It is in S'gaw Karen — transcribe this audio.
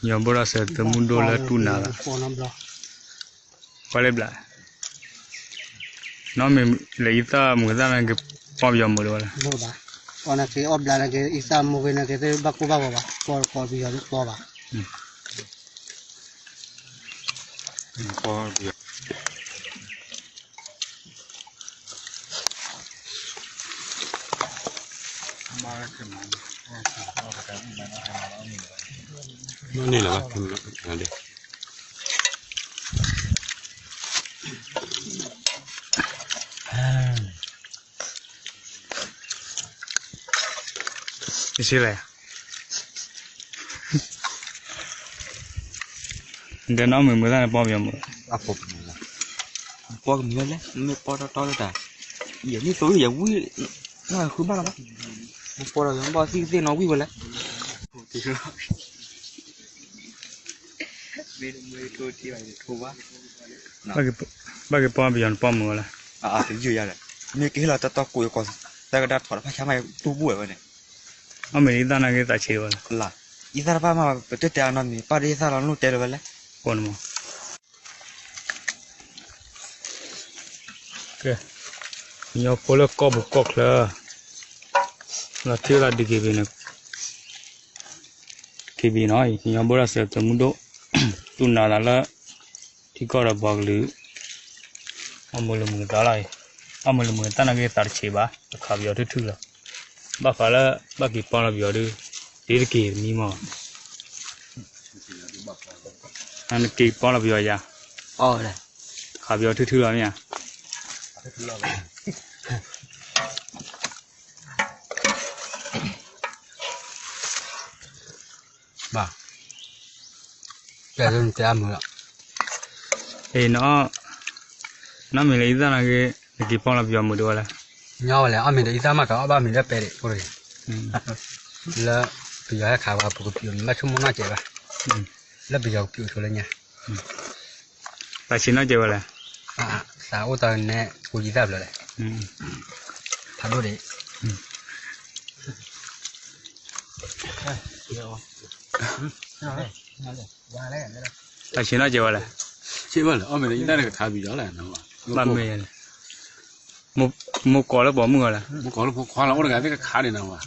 ညီဘိၣ်ဒီးစၢၤသုးမုၢ်ဒိၣ်လၢတူၢ်နၤလီၤ. ကွၢ်လၢဘျး, နီၢ်မ့ၢ်လၢအံသၣ်မုာ်သၣ်န့ၣ်က့ၤပီၢ်ပယီၤမုာ်ဒံးဝဲလဲၣ်. ပီၢ်န့ၣ်က့ၤအီၣ်ဘျးန့ၣ်က့ၤ အံသၣ်မုာ်က့ၤန့ၣ်က့ၤ သ့ၣ်ဘၣ်ကိၢ်ဘၣ်ဂီၤဘၣ် ပီၢ်ပီၢ်ပယီၤပီၢ်ဘၣ်. ယဆံလဲၣ်, ဒီးနီၢ်မ့ၢ်မုာ်သၣ်န့ၣ်ပီၢ်ပယီၤမုာ်, ပီၢ်ကမုာ်ဝဲလဲၣ်, မ့ၢ်ပီၢ်တီတီလၢတၢ်, ယနံၣ်သိယဝံၣ်, နၢ်ဃုဘၣ်လီၤဘၣ်, ပီၢ်ဒီးယဘီၣ်သံၣ်သ့ၣ်နီၣ်ဝံၣ်ဝဲလဲၣ်. ဘၣ်က့ၤပီၢ်ပယီၤန့ၣ်ပီၢ်မုာ်ဝဲလဲၣ်. မ့ၢ်ကဟ့ၣ်လီၤတၢ်တီကိးယကီၢ် သၢကဒါထီၣ်ဒီး ဖးဆါမးတူၢ်ဘူၣ်ဝဲန့ၣ်, အီၣ်မ့ၢ်ဒ်အံသၣ်နာ်က့ၤသးဆံးဝဲလဲၣ်, လၢအံသၣ်တဖၣ်မး ပတဲတဲအနီၢ်မ့ၢ်ပၢ်ဒ်အံသၣ်လီၤ လိၣ်တဲလၢၤဝဲလဲၣ်. ကညီဖိလၢကီၢ်ပူၤကီၢ်ချၢ လီၤထံၣ်ဝဲဒၣ် DKBA န့ၣ်, DKBA နီၤ, ကညီဘိၣ်ဒီးစၢၤသုးမုၢ်ဒိၣ် တူၢ်နၤသးလၢ ထံကီၢ်ဒီးပှၤကလုာ် အီၣ်မ့ၢ်လၢမုာ်သၣ်လီၤအံၤ, အီၣ်မ့ၢ်လၢမုာ်သၣ်နာ်က့ၤသးတဆံးဘၣ် တခးပယီၤထူၣ်ထူၣ်လီၤ. ဘၣ်ဃးလၢ ဘၣ်က့ၤပီၢ်လီၤပယီၤဒုး ဒ်တက့ၤတမံၤမး, နက့ၤပီၢ်လီၤပယီၤယၤ, တခးပယီၤထူၣ်ထူၣ်လီၤမ့ၢ်ဧါ. ဘၣ်, တဲအမုာ်လီၤ. နီၢ်မ့ၢ်လၢအံသၣ်နာ်က့ၤ နက့ၤပီၢ်လီၤပယီၤမုာ်ဒံးဝဲလဲၣ်. ညီဝဲလဲၣ် အီၣ်မ့ၢ်ဒီးအံသၣ်မးကအိၣ်ဘၣ်မ့ၢ်လၢပဲဒံးအိၣ်တဂ့ၤ, လၢပယီၤဟဲခးဝဲပကပျိာ်မ့ၢ်ဘၣ်ဆိကမိၣ်နီၢ်ကဲးဘၣ်, လၢပယီၤကပျိာ်ဆိလၢညါ, သးဆံးနီၢ်ကဲးဝဲလဲၣ်, သးအိၣ်တၢ်နဲကိးယံသၣ်ဖျၢၣ်လဲၣ်, ဖးဒိၣ်ဒံး တၢ်ဆံးနီၢ်ကဲးဝဲလဲၣ်, ဆံးဘၣ်လဲၣ် အီၣ်မ့ၢ်လၢယတၢ်န့ၣ်ကခးပယီၤလဲၣ်, ဘၣ်မ့ၢ်ယလဲၣ်, မိၢ်ကိးလၢပိာ်မုၣ်အီၤလဲၣ်, မိၢ်ကိးလၢဖိခွါလီၤ အိၣ်တဂၤသ့ၣ်ကခးန့ၣ်နဝဲ,